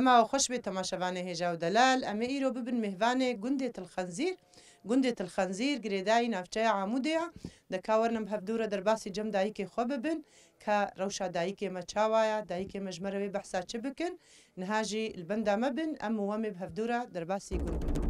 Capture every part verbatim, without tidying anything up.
Dema we xweş bê temaşevanê hêja û delal. Em ê îro bibin mêvanê gundê Til Xenzîr. Gundê Til Xenzîr girêdayî navçeya Amûdê ye. De ka werin em bi hevdû re derbasî cem dayikê xwe bibin. Ka rewşa dayikê me çawa ye, dayikê me ji me re wê behsa çi bikin? Niha jî li benda me bin, em û we mê bi hevdû re derbasî gund bikin.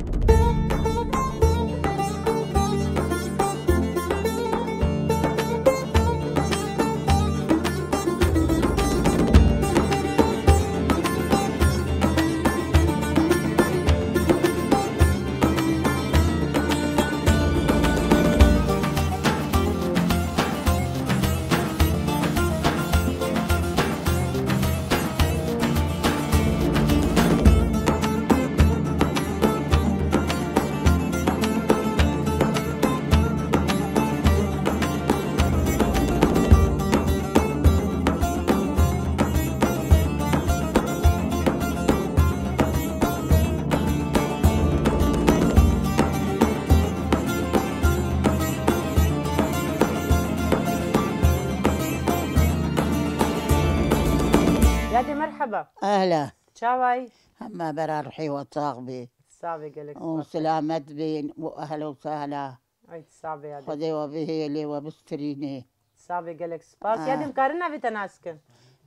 Yadê merheba. Ehla. Çawayî? Hema bera ruhê we sax bê. Sax bê gelek û spas. Selamet bin û ehla û sehla. Ay, sax bê yadê. Xwedê we bihêlê we bistirînê. Sax bê gelek spas. Ah. Yadê em karin navê te nas kin?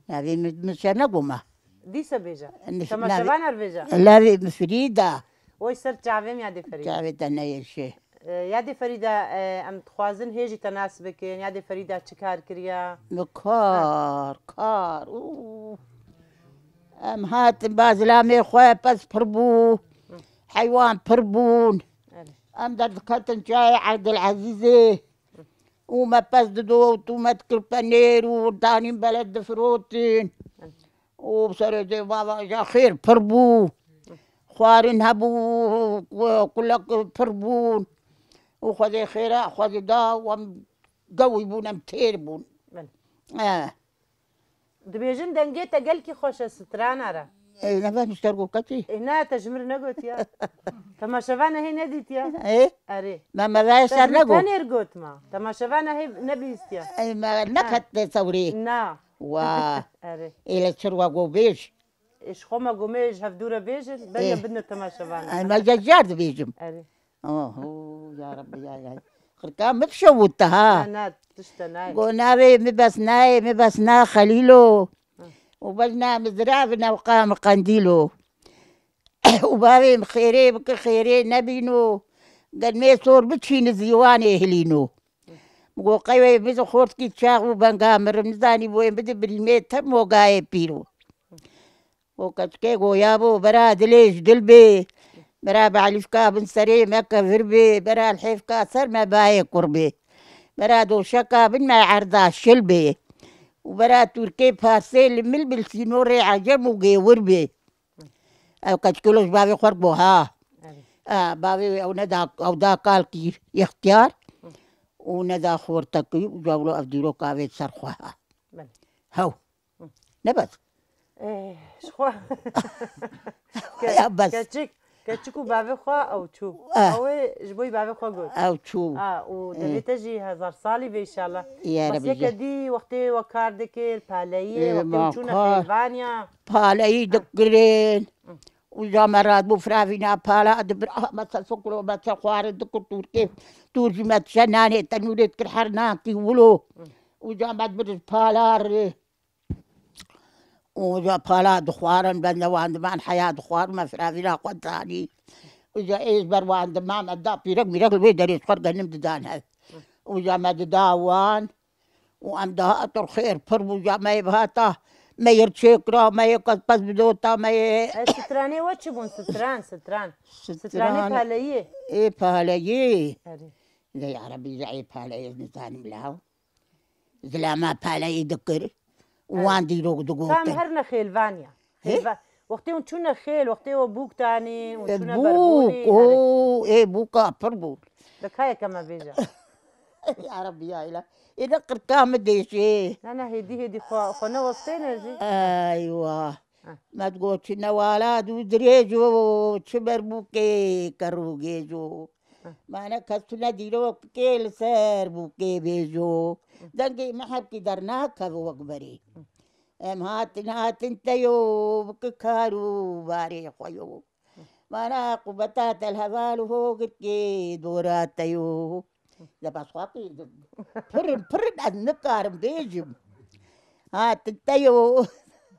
Navê min, min şer negoma. Dîsa bêje. Niş-, Temaşevan navê, er bêje. Navê min Frîda. Oy ser çavê min yadê Ferîda. Çavê te neyêşe. E, yadê Ferîda, e, em dixwazin hê jî te nas bikin. Yadê Ferîda çi kar kiriya? Mi kar, kar. Û. Em hatin ba zilamê xwe pez pir bû. Hı. Heywan pir bûn. Evet. Em derdiketin çayê Evdilezîzê. Hı. Û me pez dido û tûme dikir penêr û danîn beled difirotin. Hı. Û bi serê dê bava ja xêr pir bû. Xwarin hebû, ku-, kulek pir bûn. Û Xwedê xêra xwe dida û em gewî bûn, em têr bûn. Belê. Eh. Dibêjin dengê te gelkî xweş e strana re. Ê, nebe nişter got ketî. Ê, ne, te ji min re negotiya. Temaşevana hê nedîtiya. Ê? Erê. Me, me ve ser nego. Te ji min tenêr got ma. Temaşevana hê nebîstiya. Ê, me neket te sewrê. Na. Wa. Erê. Ê, le çir wa go bêj. Ê, ji xwe me go me ji hevdû re bêjin, beriya bidine temaşevana. Ê, me cecar dibêjim. Erê. Oho, ya Rebbi, ya, ya. Xirka min dişewite ha. Na, na, tişte nayê. Go navê mi bes nayê, mi bes na Xelîlo. Hı. Û bes na mi zira bi newqa mi qendîlo. Û bavê mi xêrê bike xêrê nebîno. Gelmê sor biçîni zîwanê hilîno. Hı. Mi go qey wê mi xortkî çax û benga mirim nizanî bo ê mi di birîmê te mogayê pîro. Go keçikê go yabo, bera dilê ji dil bê. Bera bi elîfka bin serê me kevir bê. Bera lihêfka ser me bayê kur bê. Bera doşeka bin me erda şil bê. Û bera Tirkê Parsê li mil bil sînorê ecem û gêwir bê. Ew keçikê lo ji bavê xwe re bo ha. Evet. A, bavê wê ew neda, ew da kalkî ixtiyar. Hı. Û neda xortekî û cawlo ev dîroka vê ser xwe ha. Belê. Hew. Hı. Ne bes? Eh, ji xwe. Ke-, ya bes. Keçik, keçik û bavê xwe ew çû. Ah. Ew ê ji bo bavê xwe got. Ew çû. Ah, û Eh. devê te jî hezar salî be înşallah. Ya Rebbi. Bes yeke dî wextê we kar dikir, paleyî, Eh, wextê ma çûne kar. Xêlvaniya. Paleyî Ah. dikirin. Hı. Uca me radbû firavîna pala dibir. Ah, me se sokro, me se xwarin dikir tûrkê. Tûr jî me dişe nanê tenûrê dikir her nakî wilo. Hı. Uca me dibir palar. Û ja pala dixwarin, bende wan diman heya dixwarin, me firavîna xwe danî. Û ja ê ji ber wan diman, me da pîrek mîrek li wê derê ji xwe genim didan hev. Û ja me dida wan, û em dihatin xêr pir bû, ja me yê bihata, me yê çêkira, me yê kes pez bidota, me yê Ez stranê we çi bûn? Stran, stran. Stranê Stran. Paleyî. Ê paleyî. Erê. Lê ya Rebî, ja ê paleyî ez nizanim law. Zilama paleyî dikir û Evet. wan dîrok digotin. Tam her ne xêlvan ya. He? Xêlva-, wextê hûn çûne xêl, wextê o bûk tanîn, hûn E, çûne bûk, berbûnê, o, erê. Ê, bûka pir bû. De kayeke me bêje. Ya Rebbi ya îlah. Ê, ne qirka min dêşê. Na, na, hêdî, hêdî xwe, xwe ne westêne jî. Eywa. Heh. Me digot, çi newala dû dirêj o, çi berbûkê kerûgêj o. Heh. Mane kes tune dîrokê li ser bûkê bêjo. Heh. Dengê me hebkî dernakeve wek berê. Heh. Em hatin, hatin te yo, bike kar û barê xwe yo. Mana qubeta te li heval û hogirkê dora te yo. De bas xwe qîdim. Pirin, pirin, ez nikarim bêjim. Hatin te yo.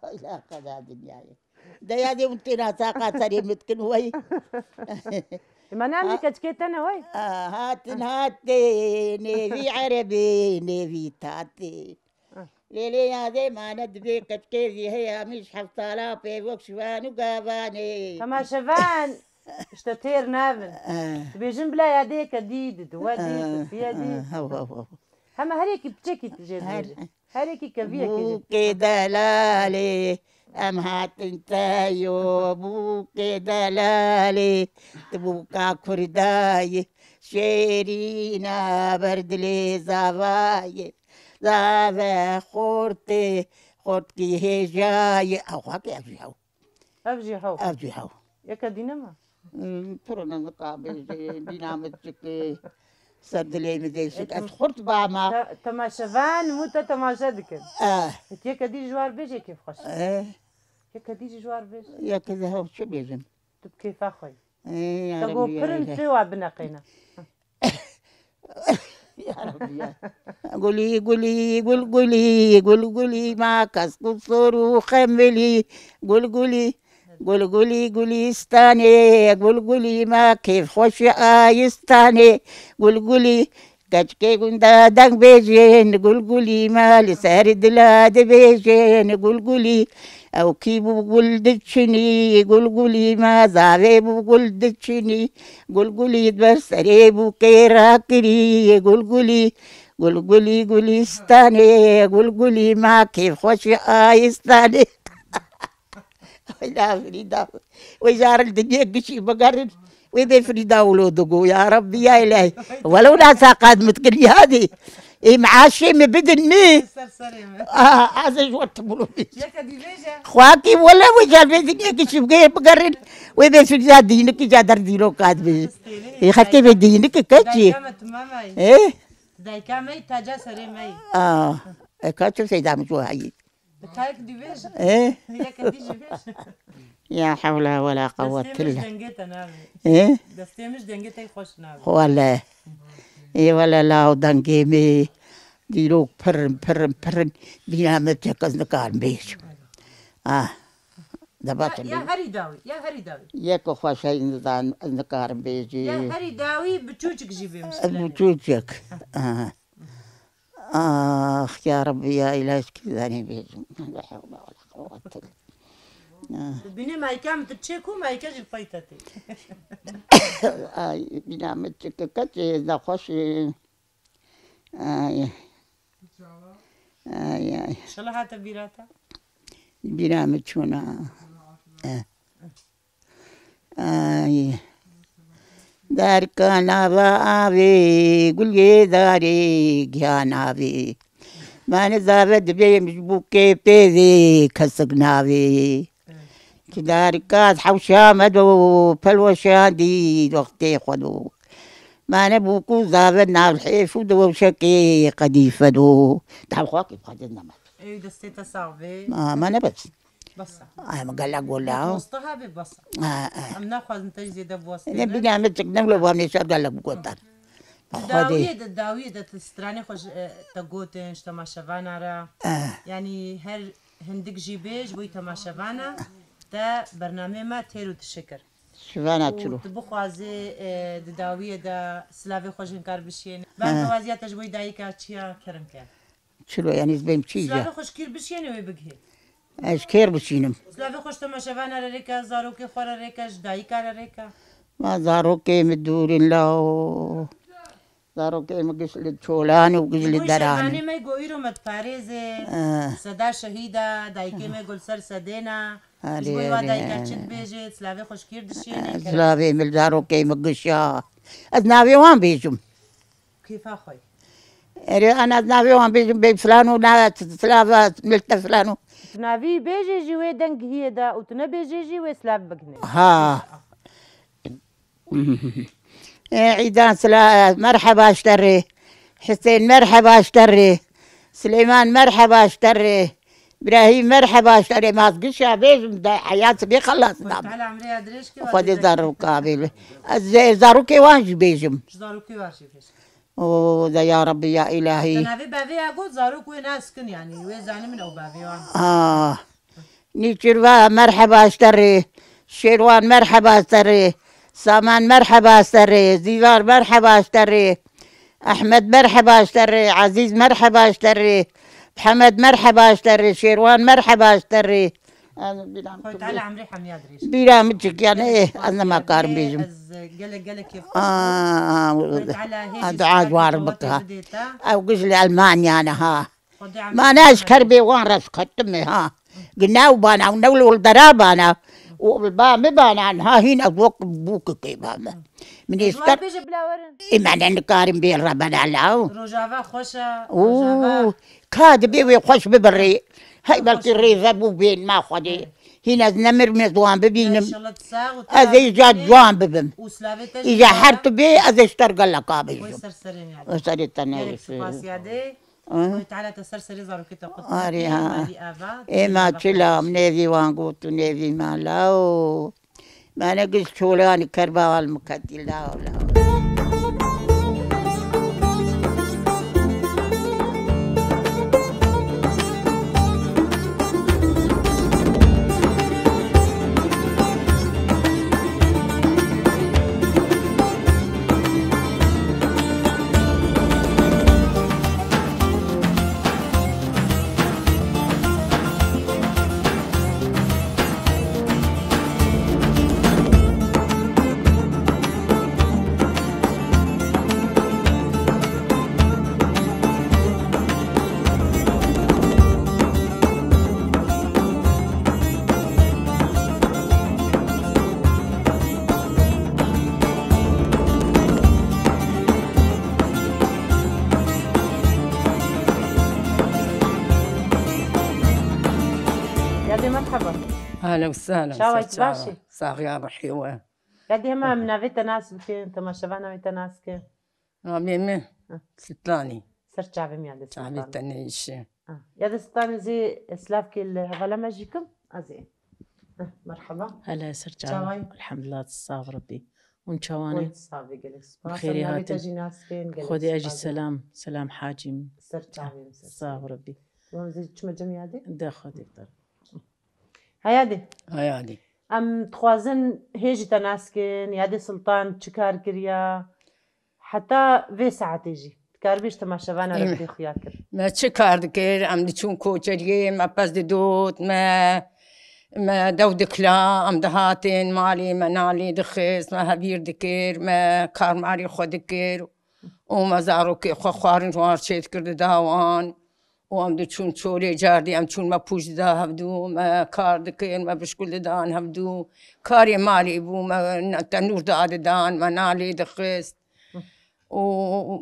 Weyla qeda dinyayê. De yadê hûn têna saqa serê min dikin wey. Ma ne em Ha- keçikê te ne wey? Ah, hatin hatê, nêvî erebê, nêvî tatê. Ah. Lê lê yadê mane dibê keçikê zî heye, hemî ji heft sala pê wek şivan û gavanê. Temaşevan, işte têr navin. Ah. Dibêjin bila yadê ke dî di, di we dî, di, diye dî. Ah, haw, haw, haw. Hema her yekî piçekî jê Her- dibêje. Her yekî keviyekî jê. Bûkê delalê, em hatin te yo, bûkê delalê, tu bûka Kurda yî, şêrîna ber dilê zava yê, zave xortê, xortkî hêja yê. Ew xakê ev jî hew. Ev jî hew. Ev jî hew. Yeke dî nema? Hmm, piro ne nika bêjê, bîna min çikê, ser dilê min dê şik. Ez xurt bama. Te-, temaşevan mû te temaşe dikin. Eh. Yeke dî ji war bêjê kêfxweş. Eh. Yeke dî ji war bêj. Yeke de hew çi bêjim? Tu bi kêfa xwe yî. Eh, ya Te Rabbî, ya got pirin Îlahî. Pê wa bineqêne. Ya Rabbî ya. Gulî, gulî, gul gulî, gul gulî, ma kes ku sor û xemilî, gul gulî, gul gulî, gulîstanê, gul gulî, ma kêf xweşî ayistanê, gul gulî, keçikê gunda deng bêjin, gul gulî, ma li ser dila dibêjin, gul gulî, Ew kî bû gul diçinî, gulgulî me zavê bû gul diçinî, gulgulî di ber serê bû kêra kirî, gulgulî, gulgulî, gulîstanê, gulgulî me kêfxweşî ayistanê. Wela Frîda, wê carin dinyê gişî bigerin. Wê bê Frîda wilo digo, ya Rabbî, ya Îlahî. Welew nasa qad min dikin, ya dî. Ê, meaşê min bidin mi? Ser serê min. Aa, ez ê ji we tim wilo bî. Yeke dî bêje. Xwakî wele wê car bê dinyê gişî bigê bigerin. Wê bê Frîda dînikî ca der dîroka dibêje. Ê, xetê bê dînikî keçî. Dayka me tu me me yî. Ê? Dayka me yî, taca serê me yî. Aa, e, ka tu Seyda min ji we heyî. Bi kayek dî bêj. Ê? Yeke dî jî bêj. Ya hewla wela Destê qewwete min ji illa. Dengê te navê. Ê? Destê min ji dengê te xweş navê. Wele. Ê wele law dengê min. Dîrok pirin, pirin, pirin. Bîna min tek ez nikarim bêjim. Ah. De Ya, baş ya herî dawî, ya herî dawî. Yeke xweş heyî nizan, ez nikarim bêjim. Ya herî dawî bi çûçik jî bê Ez mişkile. Bi çûçik. Ah. Ax ya Rabbî ya Îlahî, ez kî zanî bêjim. La hewle wela quwwete illa. Binê mayka min tu çê ku mayka jî pey te tê. Ay, bîna min çike keçê nexweş e. Ay. Ay, ay. Şela hate bîra te? Bîra min çûna. Eh. Ay. Darka nava avê, gulê darê giya navê. Mane zave dibêm ji bûkê pê vê kesik navê. Ki darka hewşa me do, pelweşan dî wextê xwe do. Mane bûk û zave nav hêf û di wewşekê qedîfe do. Dav xwe ki xwe din neme. Ey destê te sax bê. Ma, me ne bes. Basa. Ay, me gelek gola. Posta habe basa. Ha, ha. Em naxwazin te zêde biwestîne. Ne bîne me çik ne wilo bam nêşa gelek gotan. Di dawiyê de, dawiyê de tu stranê xwe ji, e, te gotin, ji temaşevana re. Eh. Yanî her hindik jî bê ji bo temaşevana te bernameyê me têr û tişikir. Şivana çilo. Û tu bixwazê, e, di dawiyê de silavê xwe ji hinkar bişiyêne. Ben Eh. Gawaziya te ji bo dayika çiya kerem ke. Çilo, yanî ez bêm çi ya? Silavê xwe ji kîr bişiyêne wê bigihê. Ez kêr bişînim. Silavê xwe ji temaşevana re rêke, zarokê xwe re rêke, ji dayika re rêke. Ma zarokê min dûr in law. Zarokê min giş li çolan û giş li deran in. Ji bo şehîdanê me go îro me diparêzê. Eh. Seda şehîda, dayikê me go li ser sedêna. Ji bo wa dayika çi dibêjê, silavê xwe ji kîr dişînê. Eh, silavê min zarokê min giş ya. Ez navê wan bêjim. Kêfa xwe. Erê, ana navê wan bêjim, bê filan û na, silava, milte filan û. Tu navî bêjê jî wê deng hiyê de û tu nebêjê jî wê silav biginê. Ha. E, Îdan sila, merheba ji te rê. Hisên, merheba ji te rê. Silêman, merheba ji te rê. Birahî, merheba ji te re, ma ez gişa bêjim, de heyat bê xelas Xwedê nabim. Teala emrê ya dirêj ke. Xwedê zarok kabêle. Ez zê-, zarokê wan jî bêjim. Ji zarokê wan jî bêjim. O, de ya Rebbi ya îlahî. Te navê bavê ya got, zarok wê naskin, yanî wê zanî min ew bavê wan. Ah. Nîçirva, merheba ji te re. Şêrwan, merheba ji te re. Saman, merheba ji te re. Zîvar, merheba ji te re. Ehmed, merheba ji te re. Ezîz, merheba ji te re. Mihemed, merheba ji te re. Şêrwan, merheba ji te re. Ez bîra min Xwedê Teala çik-, emrê hemiya dirêj. Bîra min çik, yanî, eh, ez nema karim bêjim. Ez gelek, gelek kêf xweş bûm. Aa, Xwedê Teala hêjî ez dua ji wan re qewetê bike. Bidê te. Ew giş li Elmanya ne ha. Xwedê emrê Mana ez ji kerbê wan re şiketime ha. Gine û bana û ne wil dera bana. Û wil ba min bana niha hîn ez wek bûkekê ba me. Min ê ji ker bêje bila werin. Ê me ne nikarim bê re bela law. Rojava xweş e, Û rojava. Ka dibê wê xweş bibirê. Hey belkî rêze bû bên ma Xwedê. Hîn ez nemir me ziwan bibînim. Înşallah tu sax û Ez ê îca ciwan bibim. Û silavê te jî Îca her tu bê ez ê ji te re geleka bêjim. Wê ser serê me. Wê serê te ne Gelek wê. Spasiya dê. Hı. Xwedê Teala te ser serê zarokê te qut Arê neke, ha. Malî ava, Ê ma çila, nêvî wan got û nêvî mala û mane giş çolanî kerba al muketî la la. Yadê merheba. Ahlen we sahlen. Çawa, ser çawa. Baş î? Saxiya rihê we. Yadê hema em navê te nas bikin, temaşevan navê te nas ke. Navê min Hı. Sultanî. Ser çavê min yadê Sultanî. Çavê te neyşe. Ah, yadê Sultanî zî silav kê li hevala me jî kim? Ez ê. Ah, merheba. Hele ser çawa. Çaway? Elhamdulillah, sax Rebî. Hûn çawan e? Wê sax be, gelek spas. Bi xêrî hatin. Em navê te jî nas kên, gelek spas. Xwedê ez jî selam, selam hacîm. Ser çavê min, ser çavê. Sax Rebî. Wan zî çime cem yadê? De Xwedê bi te re. Heyadê. Heyadê. Em dixwazin hê jî te nas kên, yadê Sultan çi kar kiriya? Heta vê saetê jî. Dikaribî ji temaşevana re Em. bidê xuya kir. Me çi kar dikir? Em diçûn koçeriyê, me pez didot, me, me dew dikla, em dihatin malê me nalê dixist, me hevîr dikir, me karmarê xwe dikir û me zarokê xwe xwarin ji wan çê dikir dida wan. Û em diçûn çolê cardî, em çûn me pûç dida hevdû, me kar dikir, me bişkul didan hevdû. Karê malê bû, me ne-, tenûr dadidan, me nalê dixist. Û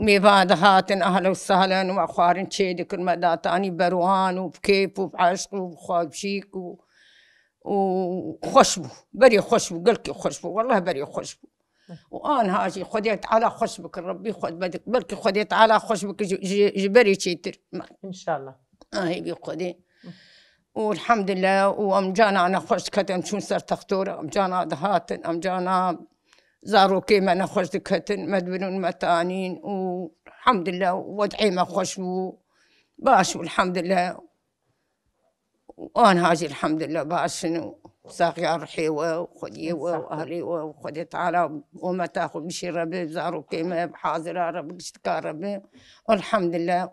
mêvan dihatin, ahlen û sahlen, û me xwarin çê dikir, me datanî ber wan û bi kêf û bi eşq û bi xweşik û, û xweş bû. Berê xweş bû, gelkî xweş bû. Wellah berê xweş bû. Û anha jî Xwedê Teala xweş bike, Rebbî xwe bedik. Belkî Xwedê Teala xweş bike ji, ji, ji berê çêtir. Înşallah. Ahê bî Xwedê. Û elhamdulillah, û em cana nexweş diketin, em çûn ser textor, em cana dihatin, em cana zarokê me nexweş diketin, me dibirûn, me tanîn û elhamdulillah, wed'ê me xweş bû, baş bû, elhamdulillah. Û anha jî elhamdulillah baş in û saxiya ruhê we û xwediyê we û ahlê we û Xwedê Teala ometa xwe bişîre bi zarokê me, bi hazira re bi, giştika re bi. Elhamdulillah.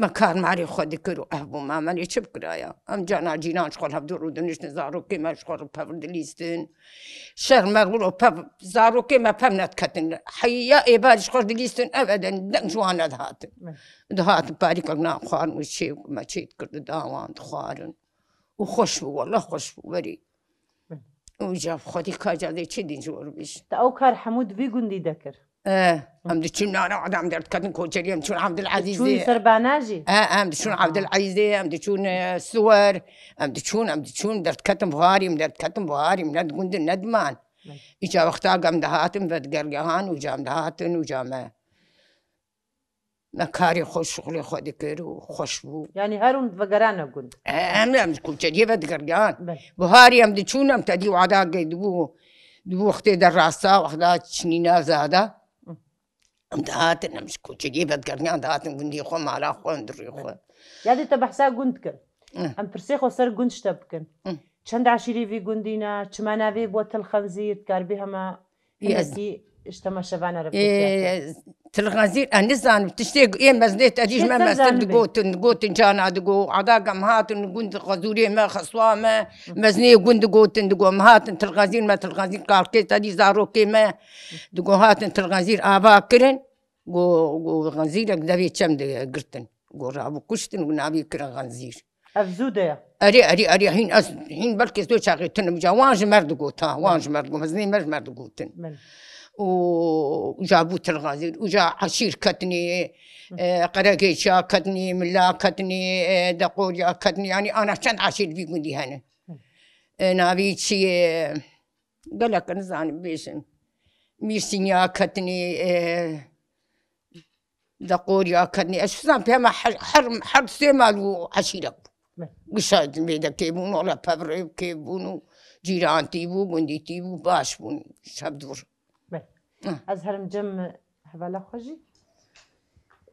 Me kar marê xwe dikir û ev bû, ma me lê çi bikiraya? Em cana cîran ji xwe li hevdû rûdiniştin, zarokê me ji xwe re pevir dilîstin. Şer me wilo pev, zarokê me pev nediketin. Heya êvarî ji xwe re dilîstin, ev eden deng ji wan nedihatin. Dihatin parîkek nan xwarin û çê me çê dikir dida wan dixwarin. Û xweş bû, wele xweş bû, werî. Û ca xwedî ka ca dê çi dîn ji we re bêjin? Te ew kar hemû di vî gundî de kir? E, em diçûn nana em derdiketin koçerî, em diçûn Evdil Ezîzê. Diçûn ser bana jî? E, em diçûn Evdil Ezîzê, em diçûn, e, Siwer, em diçûn, em diçûn, derdiketin biharî, em derdiketin biharî, ne di gundin, ne diman. Îca wexta em dihatin vedigergehan û cam dihatin û came. Me karê xwe, şixulê xwe dikir û xweş bû. Yanî her hûn vegerane gund. Em em ji koçeriyê ve digeriyan. Belê. Buharî em diçûn, em tedî û adagê dibû, dibû wextê de rasta, wexta çinîna zada. Em dihatin, em ji koçeriyê ve digeriyan, dihatin gundî xwe, mala xwe, hundirê xwe. Yadê te behsa gund kir. Hı. Em pirsê xwe ser gund ji te bikin. Hı. Çend eşîrî vî gundî ne, çima navê bo Til Xenzîr, dikaribî hema Yes. hinekî ji temaşevana re Ê, Til Xenzîr, ez nizanim, tiştê ê mezinê te dî ji Tiştê me ser mestir zanibê. digotin, digotin cana digo, adaga em hatin gund xezûrê me, xeswa me, mezinê gund digotin digo, em hatin Til Xenzîr, me Til Xenzîr kalkê te dî zarokê me digo hatin Til Xenzîr ava kirin, go, go xenzîrek devê çem de girtin. Go rabû kuştin û navî kirin Xenzîr. Ev zû de ye. Erê, erê, erê, hîn ez, hîn belkê zor çaxê tunim ca. Wan ji mer digot, ha, wan ji mer digot. Mezinê me ji mer digotin. Belê. Û uca bû Til Xenzîr, uca eşîr ketinî, e, Qeregêçiya ketinî, Mila ketinî, e, Deqoriya ketinî. Yanî ana çend eşîr vî gundî hene. E, navî çi ye? Gelek nizanim bêjin. Mîrsînya ketinî, e, Deqoriya ketinî. Ez hizam pê me her, her, her sê mal û eşîrek bû. Me. Gişa mêdekê bûn, ola pevrêkê bûn û cîrantî bû, gundîtî bû, baş bûn. Şev dûr. Me. Hı. Ez herim cem hevala xwe jî.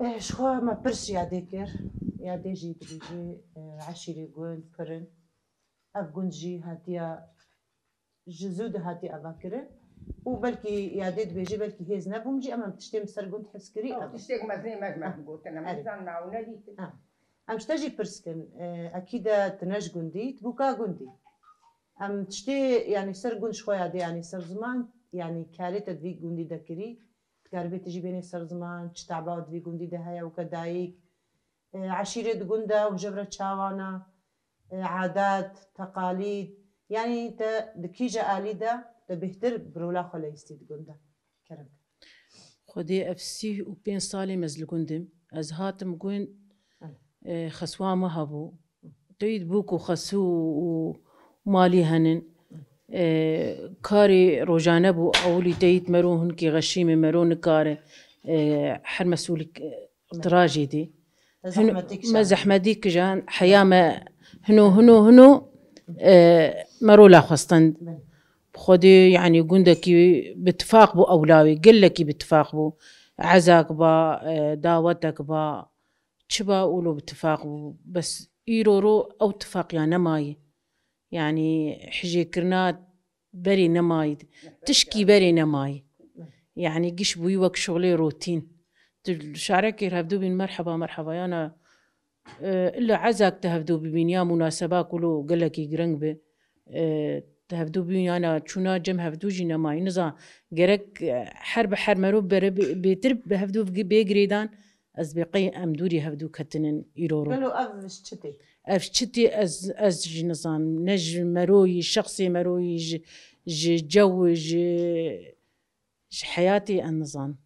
Eh, ji xwe me pirs yadê kir. Yadê jî dibêjî, eh, eşîrê gund, pirin. Ev gund jî hatiya ji zû de hatî ava kirin û belkî yadê dibêjî belkî hêz nebûm jî, em em tiştê min ser gund hez kirî, ev e. Tiştek mezinê me ji me digotin, em Erê. bizan navne dîtin. Ha. Em ji te jî pirs kin, e, ekî de tu ne ji gundî, tu bû ka gundî. Em tiştê, yanî ser gund ji xwe yadê, yanî ser ziman, yanî karê te di vî gundî de kirî, dikaribê tu jî bênê ser ziman, çi taba di vî gundî de heye weke dayik, e, eşîrê di gund de û jevre çawana, e, adat, teqalîd, yanî te di kîje alî de te bêhtir bi rola xwe leyîstî di gund de. Kerem. Xwedê ev sîh û pênc salê me ez li gund im. Ez hatim gund, Hı. e, xeswa me hebû. Teyîd bûk û xesû û malî henin. E, karê rojane bû, ewilî teyîd mero hinkî xeşîmê mero nikare, e, her mesûlik, e, tirajê dê. Te Hino- zehmetî kişand. Me zehmetî kijan, heya me hino, hino, hino, e, me rola xwestin. Belê. Xwedê, yanî gundekî bi tifaq bû ewla wê, gelekî bi tifaq bû. Ezak ba, e, dawetek ba, çi ba wilo bi tifaq bû. Bes îro ro ew tifaqiya nemayî. Yanî hijêkirina berê nemayî. Tişkî berê nemayî. Yanî giş bûyî wek şixulê rotîn. Tu li şarekê hevdû bîn merheba, merheba, yana, e, illa ezak te hevdû bibîn, ya munaseba ku lo gelekî gireng bi, e, te hevdû bibîn, yana çûna cem hevdû jî nemayî. Niza gerek, e, her bi her merov bere bê-, bêtir bi hevdû bigi-, bê girêdan, ez bê qey em dûrî hevdû ketinin îro ro. Gelo ev ji çi tê? Ev çi tê ez, ez jî nizanim. Ne ji meroyî, şexsê meroyî, ji, ji cew, ji, ji heyatê ez nizanim.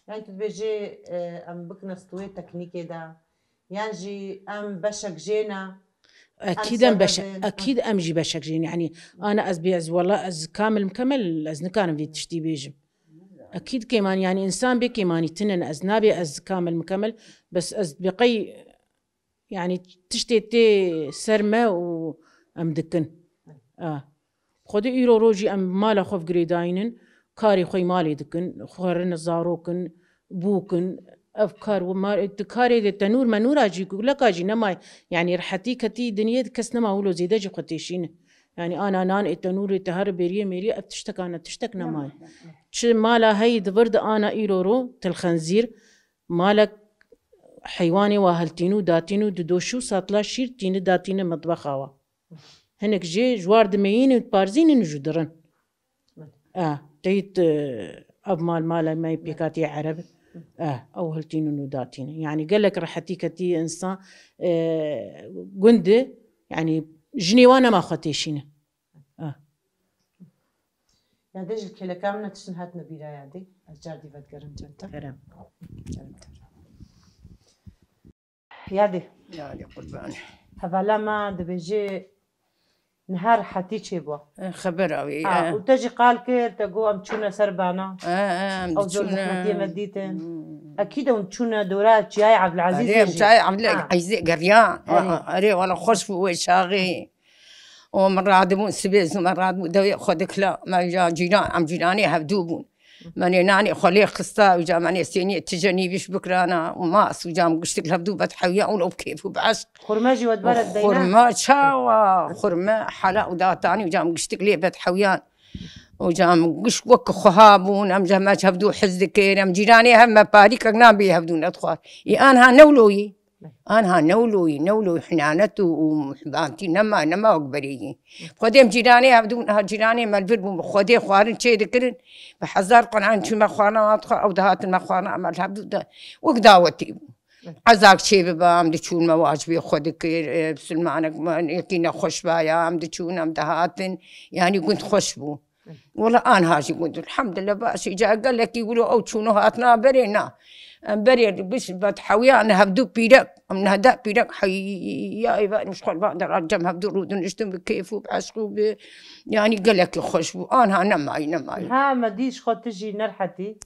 Yanî tu dibêjê, e, em bikine stûyê teknîkê de, yan jî em beşek jê ne, Ekîd ser em beşek, bibin. Ekîd em jî beşek jî ne. Yanî ana ez bê ez wela ez kamil mukemel ez nikarim vê tiştî bêjim. Ekîd kêman, yanî însan bê kêmanî tinin, ez nabê ez kamil mukemel, bes ez bi qey, yanî tiştê tê ser me û em dikin. A. Xwedê îro rojî em mala xwe girêdayînin, karê xwe yê malê dikin, xwerin, zarokin, bûkin. Ev kar û mar, tu karê de tenûr menûra jî, guleka jî nemayê. Yanî rehetî ketî dinyê de kes nema wilo zêde jî xwe têşîne. Yanî ana nan ê tenûrê te her bêriyê mêriyê ev tiştekane tiştek nemayê. Çi mala heyî di vir de ana îro ro, Til Xenzîr, malek heywanê wa hiltînû datînû didoşû satla şîr tîni datîne mitbexa wa. Hinek jê ji war dimeyînin, diparzînin û jû dirin. E, teyit, e, ev mal mala me yê pêkatiyê Ereb. E, ew hiltînin û datînin. Yanî gelek rehetî ketî însan, e, gund, yanî jinê wan nema xwe têşîne. E. Ya de ji kêleka min tiştin hatine bîra yadê. Ez car dî vedigerim cem te. Kerem. Cem te. Yadê. Yadê qurban. Hevala me dibêjê niha rehetî çêbû. E, xebera wê. Ha, e. û te jî qal kir, te got em çûne ser bana. E, e, em Ew zor diçûne. zehmetiyê me dîtin. Hmm. Ekîd ew çûne dora Çiyayê Evdilezîzê Erê, jî. Çiyayê Evdil-, Ha. Ezîzê geriya. Erê. Erê, wala xweş bû wê çaxê. O min radibûn sibê zû me radibû dewê xwe dikila. Me ya cîran, em cîranê hevdû bûn. Menê nanê xwe lê xista, uca menê sêniyê tije nîvîş bikirana û mas, uca em giştik li hevdû vedhewiya û ew kêf û bi eşq. Xurme jî we diberek deyne? Xurme çawa? Xurme hala û datanî, uca em giştik lê vedhewiyan. Uca em giş wek xweha bûn, em ji me hevdû hez dikir, em cîranê hev me parîkek nan bê hevdû nedixwar. Ê anha newloyî. Anha newloyî, newloyî hinanet û, û muhibantî nema, nema wek berê yî. Xwedê em cîranê hevdû, ha cîranê me li vir bûn, bi Xwedê xwarin çê dikirin. Bi hezar Quran çû me xwarina wan dixwar, ew dihatin me xwarina me li hevdû de. Wek dawetê bû. Ezak çê biba, em diçûn me wacibê xwe dikir, e, bisilmanek me, yekî nexweş baya, em diçûn, em dihatin. Yanî gund xweş bû. Wela anha jî gund, elhamdulillah, baş e. Îca gelekî wilo ew çûn û hatina berê na. Em berê giş vedhewiya ne hevdû pîrek, em nehde pîrek heya êvarî ji xwe li van dera cem hevdû rûdin niştin bi kêf û bi eşq û bi, yanî gelekî xweş bû. Anha nemayî, nemayî. Ha, me dî ji xwe tu jî nerhetî.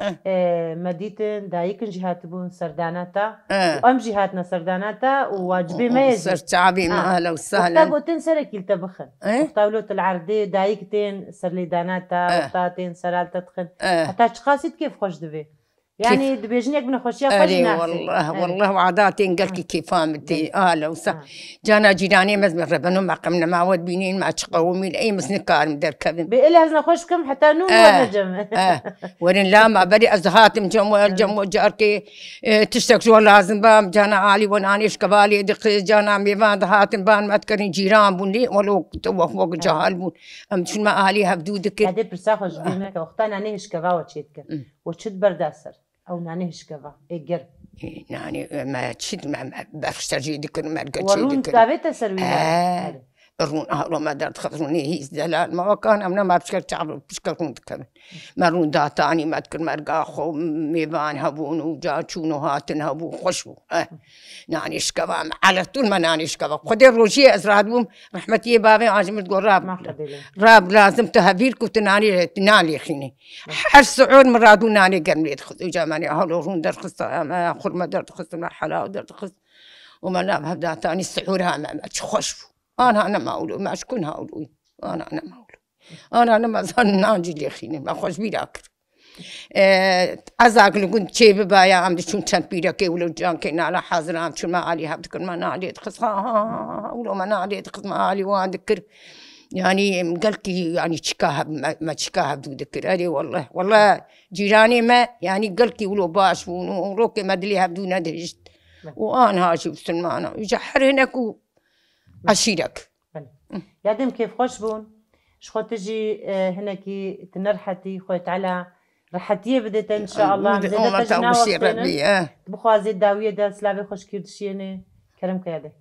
Eh. E, me dîtin, dayikin jî hatibûn serdana te. Eh. Û em jî hatine serdana te û wacibê me ye jî. Ser çavê me, Ha. ehlen û sehlen. Wexta gotin serekî li te bixin. Eh? Wexta wilo tu li erdê, dayik tên serlêdana te, Eh. wexta tên sera li te dixin. Eh. Heta çiqasî tu kêfxweş divê? Yanî Kêf- dibêjin yek bi nexweşiya xwe jî Erê, naxê. Wallah, Erê. Wallah, û edatên gelkî Ha. kêfa min tê. Ha. Ehlen û sehlen. Ha. Cana cîranê me zî rebeno me qem nema we dibînin, me çiqa û mîl, ey min nikarim derkevim. Bê êlê ez nexweş bikim, heta nû Eh, werne cem. eh. Werin la me berê ez dihatim cem we, cem we carkê, e, tiştek ji we lazim ba, cana alî we nanê şkeva lê dixist, cana mêvan dihatin ban me dikirin cîran bûn lê, welo wek, wek cahil bûn. Em çûn me alî hevdû dikir. Hede pirsa xwe ji bîr neke, wexta nanê hişkeva we çê dikin. Hmm. We çi diberda ser? Ew nanê hişkeva, ê germ. Ê, nanê, e, me çi, me, me berf ser jê dikir, merge We çê rûn dikir. Davête ser wî He. Nanê. Rûn, ahlo me derdixist, rûnê hîs delal. Me wekan, em ne me pişker çav, pişker rûn dikevin. Me rûn datanî, me dikir merga xwe, mêvan hebûn û ca çûn û hatin hebû, xweş bû. Eh. Nanê şikeva me, eletûn me nanê şikeva. Xwedê rojiyê ez radibûm, rehmetiyê bavê Acimir digot, Rab, Ma Xwedê lê. Rab lazim tu hevîr ku tu nanê, tu nan lêxînî. Her siûr min radû nanê germ lê dixist. Uca me nê halo rûn derdixist, me xurme derdixist, me helaw derdixist. Û me nav hevdatanî siûr ha me, me çi xweş bû. Ana nema wilo, me ji kun ha wilo. Ana nema wilo. Ana nema zan nan jî lêxînî, me xweş bîra kir. E, ezak li gund çê bibaya, em diçûn çend pîrekê wilo cankê nala hazir, em çûn me alî hev dikir, me nalê dixist, ha, ha, ha, ha, wilo me nalê dixist, me alî wan dikir. Yanî, em gelkî, yanî çika hev, me, me çika hevdû dikir. Erê, wallah, wallah, cîranê me, yanî gelkî wilo baş bûn û rokê me dilê hevdû nedihişt. Û anha jî bisilmana. Îca her hinek û eşîrek. Belê. Ya dem kêfxweş bûn. Ji xwe tu jî, e, hinekî tu nerhetî, Xwedê Teala rehetiyê bide te, inşallah. Em zêde te jî nawextênin. Rebî, e. Tu bixwazê dawiyê de silavê xweşkî dişiyênê. Kerem ke ya de.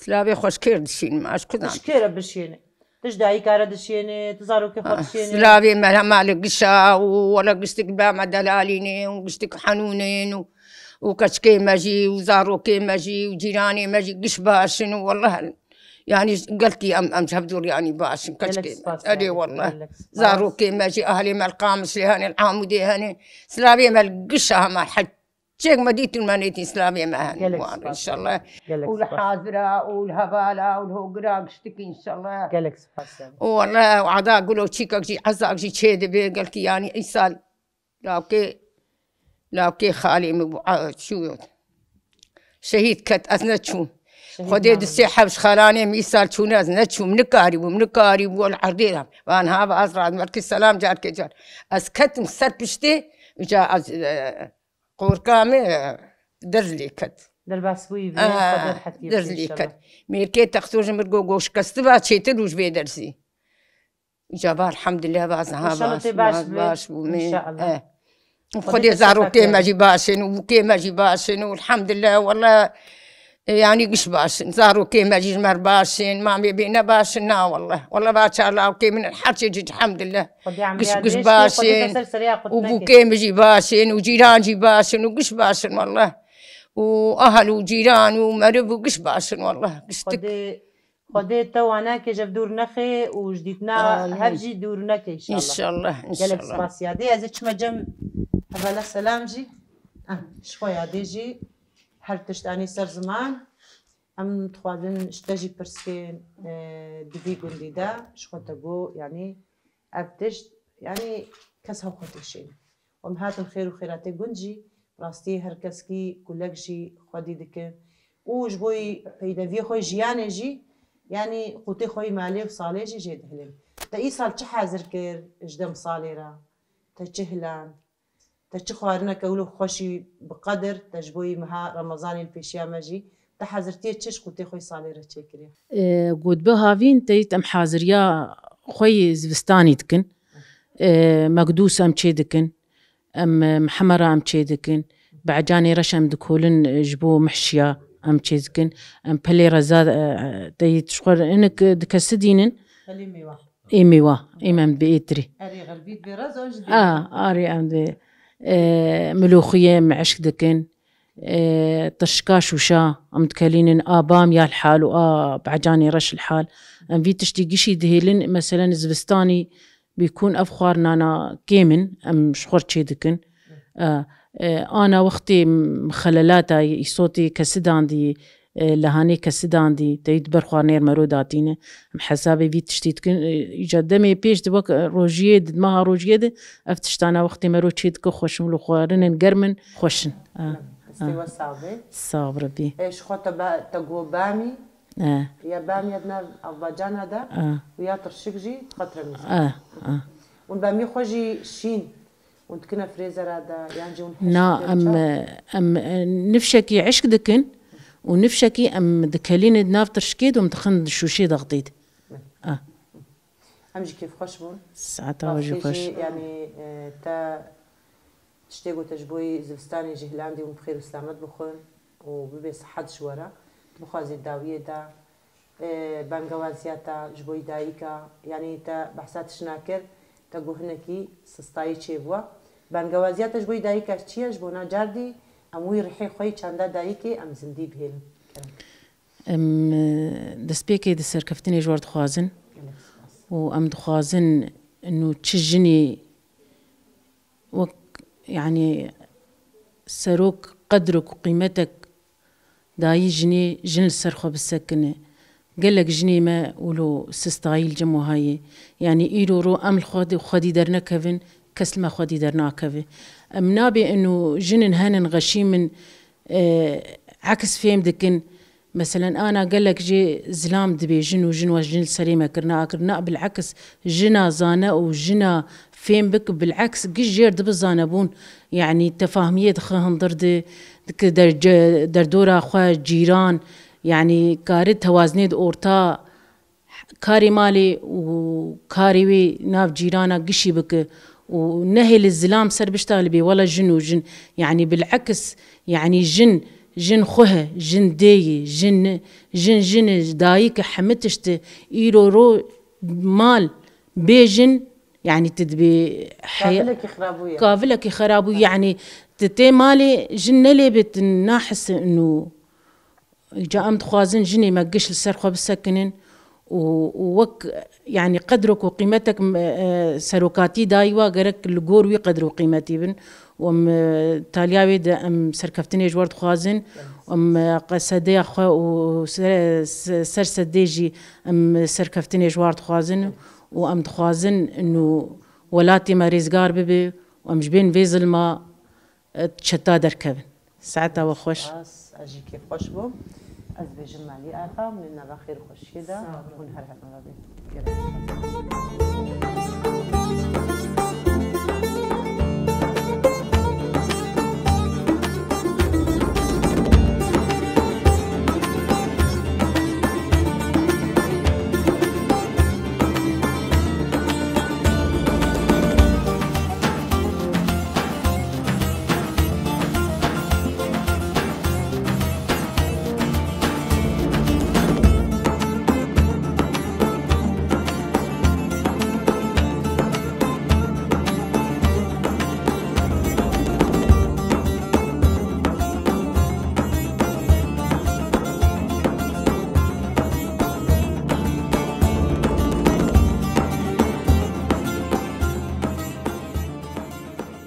Silavê xweşkêr dişînim, ez kudan. Tu ji kê re bişiyênê? Tu ji dayika re dişiyênê, tu zarokê xwe Ah, dişiyênê. Silavê me hema li gişa û wele giştik ba me delalînê û giştik henûnên û, û keçikê me jî û zarokê me jî û cîranê me jî giş baş in û weleh, yanî gelkî em, em ji hevdûr yanî baş in, Gelek keçikê me. spas Erê yani, weleh. gelek spas. Zarokê me jî ahlê me li Qamişlê hene, li Amûdê hene. Silavê me li gişa hema hec. Çek me dîtin me nêtî silavê me hene. Gelek Wan spas. inşallah. Gelek Û li spas. hazira û li hevala û li hogira giştikî inşallah. Gelek spas yani. Û wele ada gulo çîkek jî ezak jî çê dibe gelkî yanî îsal lawkê, lawkê xalê min bû, a, çû şehîd ket ez neçûm. Şehîd Xwedê nabin. di sê hewş xalanê min îsal çûne ez neçûm. Nikarîbûm, nikarîbû li erdê de. Van ha ez raz merkez selam carkê car. Ez ketim ser piştê, ca ez, e, Qorka me, e, derz lê ket. Derbas bûyî bî, Aha, Xwedê rehetiyê derz bide lê inşallah. ket. Mêrkê texto ji mir go goşkestiba çêtir û ji vê dersî. Îca va elhamdulillah, va ez niha İnşallah baş, tê baş baş, bî. baş bû me. İnşallah. Eh. Xwedê Xwedê te zarokê me seqet jî baş in û bûkê me jî baş in û elhamdulillah, wele, e, yanî giş baş in. Zarokê me jî ji me re baş in, mamê bê ne baş in, na wele. Wele va çar lawkê min her çê cî elhamdulillah. Xwedê Giş, emriya giş dirêj ke, baş Xwedê in. te ser serê ya Û qut neke. bûkê min jî baş in, û cîran jî baş in, û giş baş in, wallah. Û ahel û cîran û meriv û giş baş in, wallah. Giştik. Xwedê, Xwedê te wana ke ji hev dûr nexe û ji dîtina Amîn. hev jî dûr neke, înşallah. Înşallah, Gelek înşallah. spas ya. Dê ez ê çime cem Hevala selam jî. Ah, ji xwe yadê jî her tişt anî ser ziman. Em dixwazin ji te jî pirs kên, e, di vî gundî de ji xwe te got, yanî ev tişt, yanî kes hew xwe têşêne. Em hatin xêr û xêratê gund jî, rastî her keskî kulek jî xwedî dikin. Û ji bo yî peydeviyê xwe yê jiyanê jî, yanî qûtê xwe yî malê û salê jî jê dihilin. Te îsal çi hazir kir ji dem salê re? Te çi hiland? Te çi xwarineke wilo xweşî bi qedir te ji bo yî meha Remezanê li pêşiya me jî? Te hazirtiyê çi ji qûtê xwe yî salê re çêkiriye? E, got bi havîn te yî em haziriya xwe yî zivistanî dikin. E, mekdûs em çê dikin. Em, e, mihemera em çê dikin. Becanê reş em dikolin, e, ji bo mihşiya em çê dikin. Em pelê reza, e, e, te yî ji xwe re inik, e, dikesidînin. Pelê mêwa. Ê mêwa, ê me em bi êtirî. Erê xelbît bê rez an ji dê. A, arê em dê, e, miloxiyê em eşk dikin. E, tişka şûşa, em dikelînin a bam ya li hal û a becanê reş li hal. Em vî tiştî gişî dihêlin, meselen zivistanî bîkûn ev xwarinana kêm in, em ji xwe çê dikin. E, e, ana wextê mixelelata îsotê kesidandî, e, lehanê kesidandî, teyî di ber xwarinê re mero datîne. Em hesabê vî tiştî dikin. E, îca demê pêş di wek, e, rojiyê di, di meha rojiyê de ev tiştana wextê mero çê dike xweş in, wilo xwarinin germ in, xweş in. E, Destê e. we sax be. Sax bi Rebî. E, ji xwe te ba-, te got bamî, E, ya bamî ya di nav avbacana de e. û ya tirşik jî xetre mîzan. E, e. Hûn bamî xwe jî şîn. Hûn dikine frêzera de, yan jî hûn Na, hişk em, çawa? Em, e, nifşekî eşk dikin û nifşekî em dikelînin di nav tirşikê de û em dixin di şûşê dextî de. Hı. Ah. Em jî kêfxweş bûn. Saeta we jî Rastî xweş. jî, yanî, e, te tiştê gote ji bo yî zivistanê jî hilandî hûn bi xêr û silamet bixwin û bibe sihet ji we re. Tu bixwazî dawiyê de, e, bangewaziya te ji bo yî dayika, yanî te behsa tişna kir, te got hinekî sistayî çêbûye. Bangewaziya te ji bo yî dayika çi ye? Ji bona cardî em wî rihê xwe yî çanda dayikê em zindî bihêlin. Kerem. Em, e, destpêkê di serkeftinê ji we re dixwazin Gelek spas. û em dixwazin inu çi jinî wek, yanî, serok qedrek û qîmetek dayî jinê, jin li ser xwe bisekine. Gelek jinê me wilo sistayî li cem wiha ye. Yanî îro ro em li xwe di, xwedî dernekevin, kes li me xwedî dernakeve. Em nabê ino jinin henin xeşîmin, e, eks fêm dikin. Meselen, ana gelek jê zilam dibêjin û jin we jin li serê me kirine, a kirine, bileks jina zane û jina fêm bik, bileks giş jêr dibi zanebûn. Yanî tefahmiyê dixe hundir di, dike derce-, derdora xwe, cîran, yanî kari tewazinê di orta karê malê û karê wê nav cîrana gişî bike û nehêle zilam ser bişta li bê wela jin û jin, yanî bileks, yanî jin, jin xwe he, jin dê ye, jin, jin, jin e, dayik e, hemî tişt e. Îro ro mal bê jin, yanî tu dibê heya-, Kavilekî xirabû ye. Kavilekî xirabû, yanî tu tê malê jin nelê bê tu nahise û Îca em dixwazin jinê me giş li ser xwe bisekinin û, û wek, yanî qedrok û qîmetek, e, e, serokatî dayî wa gerek li gor wî qedr û qîmetî bin. Û em, e, taliya wê de em serkeftinê ji we re dixwazin. Em, e, qesedeya xwe û ser, se-, ser sedê jî em serkeftinê ji we re dixwazin û em dixwazin inu welatê me rêzgar bibe û em ji bên vê zilma, e, çeta derkevin. Saeta we xweş. Spas, ez jî kêfxweş bûm. Ez dibêjim Malî Axa, hûn ê nava xêr û xweşiyê de, Sağ olun. hûn her hemû re bin. Gerek.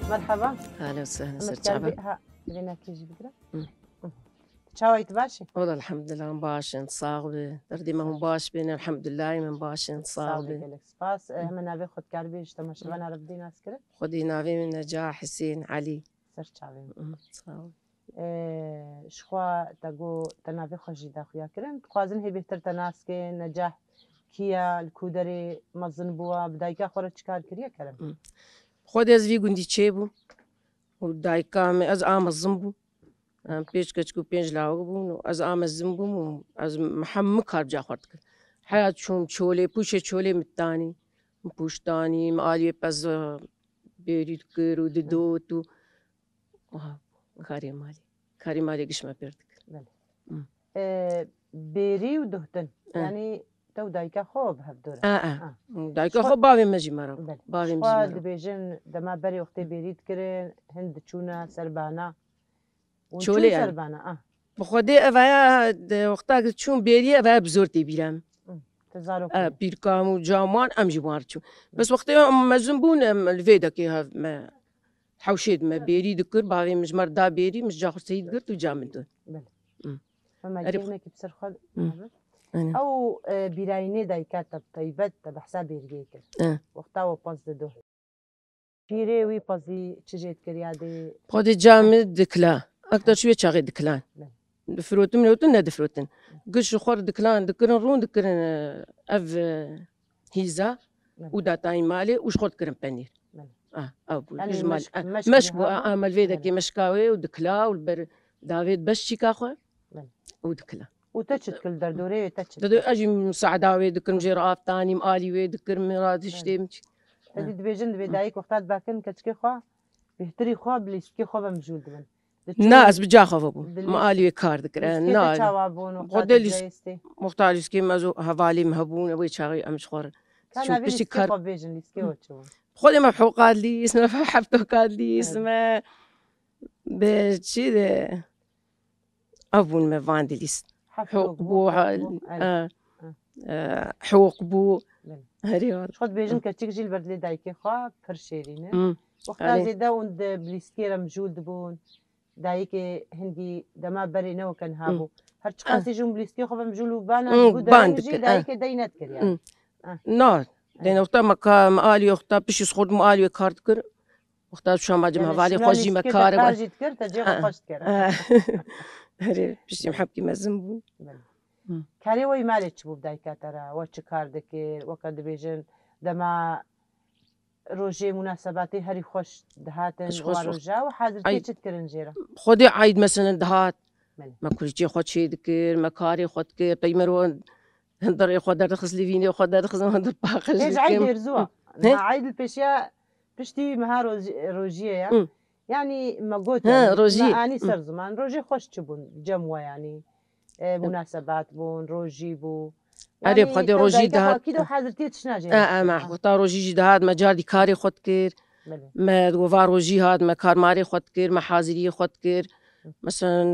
Merhaba. Ahlen we sehlen, ser çava. Ha, vênekê jî bigire. Hı. Çawa yî, tu baş î? Wela elhamdulillah, em baş in, sax be. Derdê me hûn baş bên, elhamdulillah, em baş in, sax be. Gelek spas. E, heme navê xwe dikarî bêjî, ji temaşevana re bidî naskirin? Xwedî navê min Neca Hisên Elî. Ser çavê min. Hı, sağ ol. E, ji xwe te got, te navê xwe jî daxuya kirin. Dixwazin hê bêhtir te nas ke, Necah kî ye, li ku derê mezin bûwa, bi dayika xwe re çi kar kiriye, kerem? Hı. Xwedê ez vî gundî çêbûm û dayika me, ez a mezin bûm. Em pênc keçik û pênc lawik bûn û ez a mezin bûm û ez hemû kar bi ca xwe dikim. Heya çûm çolê, pûşê çolê min ditanî, min pûş danî, min aliyê pez bêrî dikir û didot û Wiha bû. Karê malê. Karê malê giş me pêr dikir. Belê. Hı. E, bêrî û duhtin. Hı. Yanî te û dayika xwe bi hev dor e? E, e. Ha. Dayika xwe bavê me jî me re bû. Belê. Bavê min jî me re bû. Dibêjin dema berê wextê bêrî dikirin, hin diçûne ser bana. Hûn çûn ser bana, a. Bi Xwedê ev aya, de, wexta ki çûn bêrî, ev aya bi zor tê bîra min. Hı. Te zarok. E, pîrka min û ca wan, em jî wan re çûn. Bes wextê em mezin bûn, em li vê dekê hev me Hewşê dime bêrî dikir, bavê min ji me re da bêrî, min ji ca xwe seyî digirt û ca min dot. Belê. Hı. Hema Erê, cihnek bi ser xwe Hı. dibe. Aynen. Ew, e, bîrayînê dayika te bi taybet te behsa bêriyê kir. Hı. Wexta we pez dido. Şîrê wî pezî çi jê dikir ya dê? Xwedê ca min dikila. Ekta çûyê çaxê dikilan. Belê. Difirotin, mirotin, nedifirotin. Giş ji xwe re dikilan, dikirin rûn, dikirin, e, ev, e, hîza Belê. û datayî malê û ji xwe re dikirin penîr. Belê. Ah, ew bû. Yanî Ji mal, meşk, ah, meşk meşk bû, bû, ha? ah, ah, me li vê Belê. dekê meşka wê û dikila û li ber davê dibe ji çîka xwe Belê. û dikila. Û te çi dikir li derdorê wê, te çi Dede, dikir? ez jî musaada wê dikirim, jê re av tanîm, alî wê dikirim, min ra Belê. tiştê min çi. Te dî dibêjin, dibê Hı. dayik wexta dibakin keçikê xwe, bêhtirî xwe bi lîstikê xwe ve mijûl dibin. Diçûn Na, ez bi ca xwe ve bûm. Di Ma lîst-, alî wê kar dikir. E, lîstikê na. te çawa bûn, wexta Xwedê tu lîst-, dirêstê? wexta lîstikê me zo hevalê min hebûn, wê çaxê em ji xwe re Ka çûn navê piştî lîstikê kar. xwe bêjin, lîstikê we çi bûn? Xwedê me bi hewqat lîst, me bi heftokat lîst, Evet. me bi çi de ev bûn me van de lîst. Heftok Hewq bû, bû, ha, hewq bû, evet. e, Ha. e, hewq bû. Belê. Herê Ji xwe dibêjin keçik jî li ber dilê dayikê xwe pir şêrîn e. Hmm. Wexta Erê. zêde hûn di bi lîstikê re mijûl dibûn. Dayikê hingî dema berê ne weke niha Hmm. bû. Her çiqasî Ah. jî hûn bi lîstikê xwe ve mijûl û bana Hmm, ku ban dereng jî dikir, ah. dayikê dey nedikir yani. Hmm. Ah. Na, Erê. dene wexta me ka, me alî wexta piştî xort me alî wê kar dikir. Wexta şama cim Yani hevalê şima xwe jî me lîstikê te kar kar ve. jî dikir, te cê xwe Ah. xweş dikir. Ah. Erê, piştî me hepkî mezin bûn. Belê. Hı. Karê we yî malê çi bû bi dayika te re? We çi kar dikir? Weke dibêjin dema rojê munasebatê herî xweş dihatin Ji xwe wa xweş. roja û hazirtiyê Ay. çi dikirin jê re? Xwedê eyd meselen dihat. Belê. Me kulîçê xwe çê dikir, me karê xwe dikir, peymero hundirê xwe derdixist, lîvînê xwe derdixist, hundir paqij Hêj dikim. eyd êrzuwa. Hı. Niha eyd li pêşiya piştî meha roj-, rojiyê ya. Hı. Yani me got He, yani, rojiyê. me anî Hı. ser ziman. Rojê xweş çi bûn? Cem we yani. E, munasebat bûn, rojî bû. Erê, Yani, bi Xwedê te rojî dayika dihat. xwe akî de hazirtiyê tişna jê E, e, me Ha. xweta rojî jî dihat, me cardî karê xwe dikir. Belê. Me gova rojî hat, me karmarê xwe dikir, me haziriyê xwe dikir. Hı. Meselen,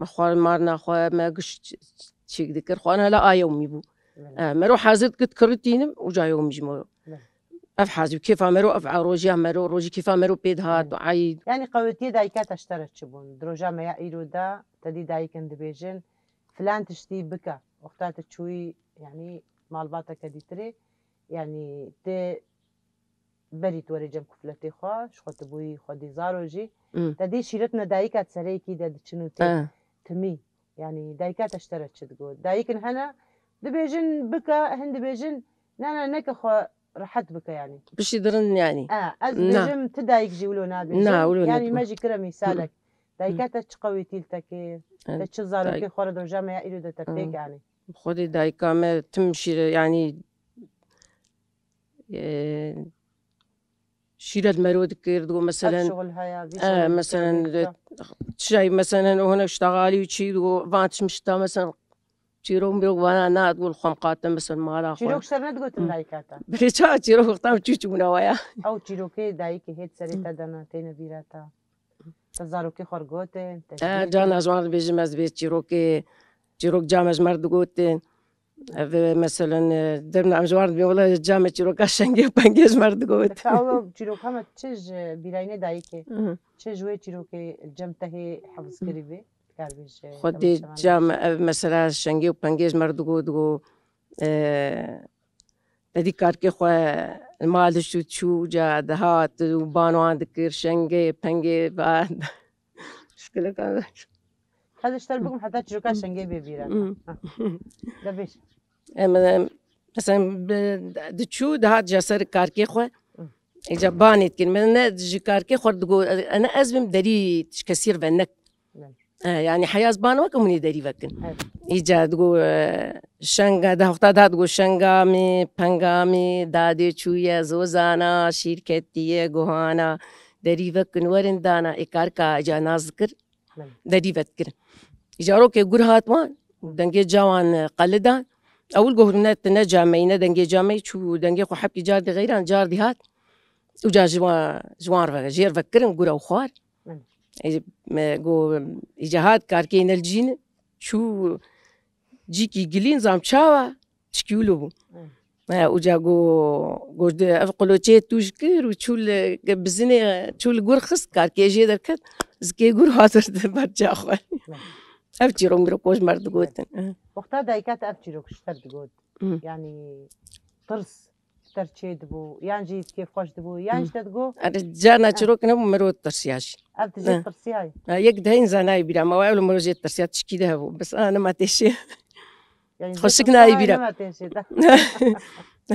me xwar marna xwe, me giş ç-, ç-, çêk dikir. Xwana hela a yewmî bû. Belê. E, me ro hazir dikir, dikir tînim, uca yewmî jî me ro. Belê. Ev hazir, kêfa me ro, ev a rojiya me ro, rojî kêfa me ro pê dihat, Belê. eyd. Yani qewetiyê dayika te ji te re çi bûn? Di roja me ya îro de, te dî dayikin dibêjin, filan tiştî bike. Wexta tu çûyî, yanî malbateke dîtirê, yanî tu berî tu werê cem kufletê xwe, ji xwe tu bûyî xwedî zaro jî. Hmm. Te dî şîret me dayika sereyekî de diçin û tê Eh. timî. Yanî dayika te ji te re çi digot? Dayikin hene, dibêjin bike, hin dibêjin, ne, ne, neke xwe rehet bike yanî. Piştî dirin yanî. Eh, ez Na. dibêjim, ti dayik jî wilo nabêjin. Na, wilo Yanî nakim. me jî kire mîsalek. Hmm. Dayika te çi qewîtî li te kir? Eh, Te çi zarokê day- xwe re doja me ya îro de te Hmm. pêk anî? Xwedê dayika me tim şîre, yanî, e, şîret mero dikir, digo meselen, Ev şuxul heye, vî e, şuxul meselen, dikir, de, çay meselen, o hene ştaxalî û çî, digo van tişmişta, meselen, çîrok mirok vana na, digo li xwe miqate, meselen, mala xwe. Çîrok ser nedigotin Hmm. dayika te? Bilê ça çîrok wexta min çû çûbûna waya. Ew çîrokê dayikê hêt serê te dana, têne bîra te? Te zarokê xwe re gotin, te Eh, şîr cana kir? ji wan re bêjim, ez dibê çîrokê, çîrok came ji me re digotin. Ev, e, meselen, e, demna em ji wan dibê, wela came çîroka şengê û pengê ji me re digot. Mesela ew çîroka me çi ji bîrayînê dayikê, Hı. çi ji wê çîrokê li cem te hê hefz kirî bê, dikar bê ji Xwedê temaşevanê cam bêje. Ev mesela şengê û pengê ji me re digot, digot, e, te dî karkê xwe li mal dişt û çû, ca dihat û ban wan dikir, şengê, pengê, va. Şikileka. Hadi ji te re bikim heta çîroka şengê bê bîra. Hmm. Ha. De bêj. Em, em, mesela bi, diçû dihat ji ser karkê xwe. Hmm. Îca banê dikin. Min ne ji karkê xwe digot, ene ez bim derî ji kesî re ve nek. Evet. E, yani heyaz ban weke hûnê derî vekin. Evet. Îca digot, e, şenga, da hexta da digot, "Şenga me, penga me, dadê çûye, zozana, şîrketiye, guhana, derî vekin, werin dana." Ê karka îca naz dikir, Belê. derî ve dikirin. Îca rokê gur hat wan, dengê cawan, e, qelidan. Ewil got, "Ne, tu ne cameyî, ne dengê cameyî." Çû dengê xwe hepkî car dî xeyran, car dî hat. Û ca ji wan, ji wan re, jêr vekirin, gura û xwar. Belê. Ê, me go, îca hat karkê ne li cî ne. Çû cîkî gilîn zam çawa, çikî wilo bû. Belê. He, û ca go, go de ev qoloçê tûj kir û çû li bizinê, çû li gur xist, karkê jê derket, zikê gur hat ber ca xwe. Belê. Ev çîrok miroko ji me re digotin. Belê. Wexta dayika te ev çîrok ji te re digot. Hı. Yani tirs ji te re çê dibû, yan jî kêfxweş dibû, yan Hı. ji te digot, Ere, carna Eh. çîrok nebû, mirov tirsiya jî. Ev tu jê Eh. tirsiyayî. Ha, yek diheyî zanayî bîra me, ew li mirov jê tirsiya, tişkî de hebû. Bes, a, nema têşê. Yani Xweşik jê nayî tirsiyayî bîra. nema têşê de. He,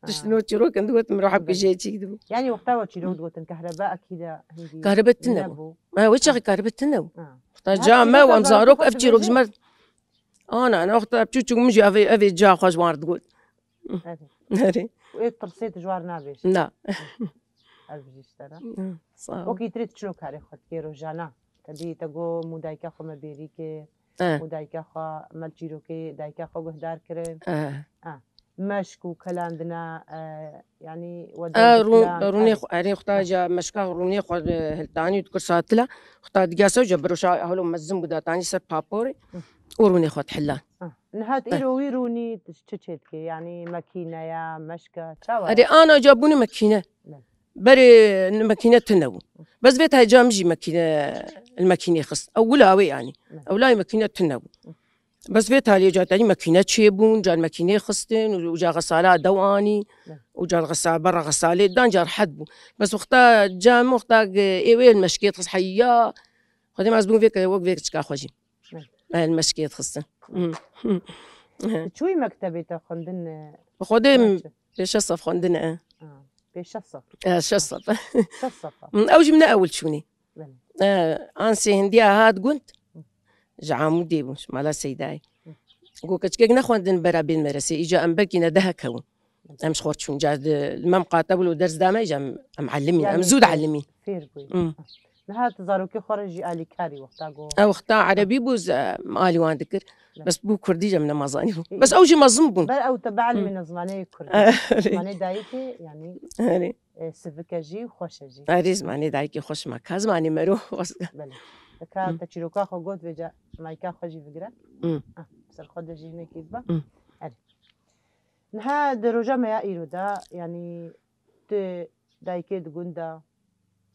Ha. tişt no çîrok in digot, mirov hepkî Belê. jê çîk dibû. Yani wexta we çîrok digotin, kehrebe ekî de hindî Kahrebe tine bû. nebû. Ha, wê çaxê kahrebe tine bû. Ha. Wexta Her ca me çîroka û em zarok zarok xwe ev çîrok ji dibêjin. me re Ana, ana, wexta çûçûk min jî evê, evê ca xwe ji wan re digot. Erê. Erê. Û ê tirsê tu ji wan nabêjî. Na. Ev bijî ji te re. Hı, sağ ol. Wekî tirê tu çilo karê xwe dikê rojana? Te dî te got mû dayika xwe me bêrî kir, Eh. mû dayika xwe me li çîrokê dayika xwe guhdar kirin. Eh. Ah. Meşk û kelandina, eh, yanî we E, dewr rûn-, kilan, rûnê erê. xwe, erê xwe ta Ah. ja meşka rûnê xwe, eh, hiltanî û dikir satila, xwe ta digasa ja beroşa helo mezin bû datanî ser paporê Hı. û rûnê xwe dihilan. Ah. Niha tu Eh. îro wî rûnî tu çi çê dikê? Yanî mekîne ya, meşk e, çawa Erê ye? ana ca bûne mekîne. Ne. Berê mekîne tune bû. Bes vê tayê ca min jî mekîne, li mekînê xist. Ew wila wê yanî. Ne. Ew layê mekîne tune bû. Bes vê taliyê ca tenî mekîne çêbûn, ca li mekînê xistin û, û ca xesala dew anî Ne. û ca li xesa-, berra xesalê dan ca rehet bû. Bes wexta ca min wexta ê wê li meşkê dixist heya. Xwedê ez bûm vê ke-, wek vê kiçika xwe jî. Ne. Eh, li meşkê dixistin. Hmm. Çûyî mektebê te xwendin, e, Bi Xwedê ne çi? pê şeş sef xwendin e. Ha, pê şeş sef. Eh, şeş sef. Şeş sef. Hmm, ew jî min ne ewil çûnî. Belê. Eh, ansê hindiya hat gund. Hı. Ji Amûdê bû, ji mala Seydayê. Hı. Got, keçikek nexwendin bera bên merasê, îca em belkî ne dehek hebûn. Hı. Em ji xwe çûn, ca di, li me miqate bû, li ders dame, îca em, em elimîn, Yani em zû fêr, dielimîn. fêr bûyî. Hı. Niha tu zarokê xwe re jî alîkarî wexta got. Ew wexta erebî bû, z-, em alî wan dikir. Hı. Bes bû kurdî, em nema zanî bû. Hı. Bes ew jî mezin bûn. Ber ew te bielimîne Hı. zimanê kurdî. Erê. Zimanê dayikê, yani Erê. e, sivik e jî, xweş e jî. Erê, zimanê dayikê xweş ma ka zimanê mero xweş. Belê. Dika Hı. te çîroka xwe got vêca mayka xwe jî bigire. Hı. Ah, ser xwe de jî hinekî bibe. Hı. Erê. Niha di roja me ya îro de, yanî tu dayikê di gund de,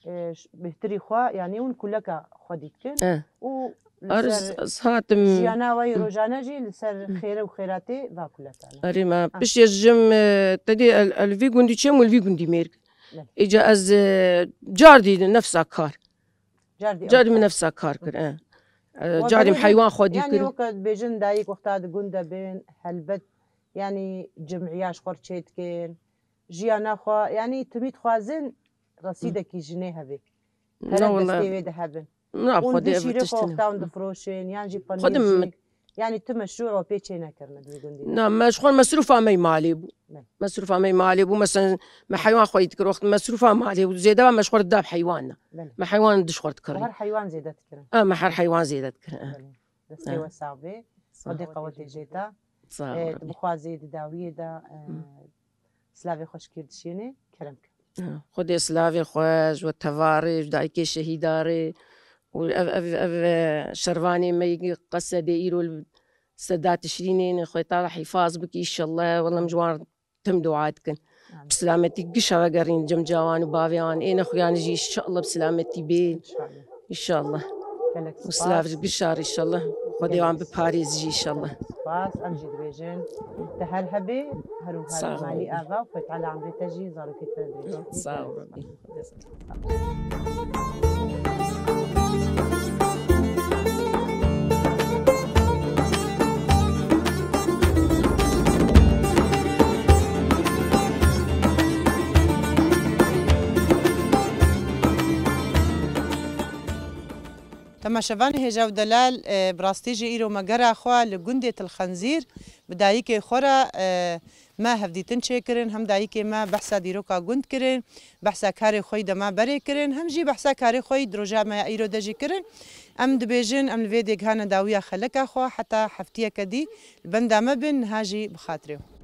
e, ş-, bêhtirî xwe, yanî hûn kuleka xwe dî dikin Eh. û li Ar ser ez, ez hatim. jiyana we yê Hı. rojane jî li ser Hı. xêre û xêratê va kulekane. Erê me Ah. piştê jim, e, te dî el, el vî gundî çêm û li vî gundî mêr. Belê. Îca ez, e, car dî nefsa kar. Car dî Car dî ew min kar. nefsa kar kir, e. E, Wa Car dî min belê heywan xwe dî yani kir. weke dibêjin dayik wexta di gund de bên, helbet, yani cim'iya ji xwe re çê dikin, jiyana xwe, yani timî dixwazin resîdekî jinê hebe. Ne Pere wala. destê wê de hebin. Na, Hûn Xwedê vî ev şîrê xwe tiştine. wexta hûn difiroşin, yan jî Xwedê paniyê min jî. Yani tu meşrû ew pê çê nekirine di vî gundî de. Na, me ji xwe mesrûfa me yê malê bû. Ne. Mesrûfa me yê malê bû, mesela me heywan xweyî dikir, wext mesrûfa malê bû, zêde me ji xwe re didab heywan ne. Belê. Me heywan diş xwe dikirin. Her heywan zêde dikirin. Ha, me her heywan zêde dikirin, ha. Belê. Destê Ha. we sax bê. Sağ ol. Xwedê qewetê jê te. Sağ ol, Ee, tu Rabbi. bixwazê di dawiyê de, e, Hı. silavê xweşikê dişênê, kerem ke. Ha, Xwedê silavê xwe ji we tevarê, ji dayikê şehîdarê û ev, ev, ev, e, şervanê me yê Qesedê îro li Seda Tişrînê ne Xwedê Teala hîfaz bike înşallah. Wela em ji wan tim dua dikin. Bi silametî gişa vegerîn cem cawan û bavê wan. Êne xuyan jî înşallah bi silametî bên. Înşallah. Înşallah. Gelek spas. Silav gişar înşallah. Xwedê wan biparêz jî înşallah. Spas. Em jî dibêjin. Te her hebê, her û her malî ava û Xwedê Teala emrê te jî zarokê te dirêj. Sağ ol. Temaşevanê hêja û delal, e, bi rastî jî îro me gera xwe li gundê Til Xenzîr bi dayikê xwe re, e, me hevdîtin çêkirin, hem dayikê me behsa dîroka gund kirin, behsa karê xwe yî de me berê kirin, hem jî behsa karê xwe yî di roja me ya îro de jî kirin. Em dibêjin, em li vê dê gihane dawiya xeleka xwe, heta heftiyeke dî li benda me bin, niha jî bi xatirê xwe.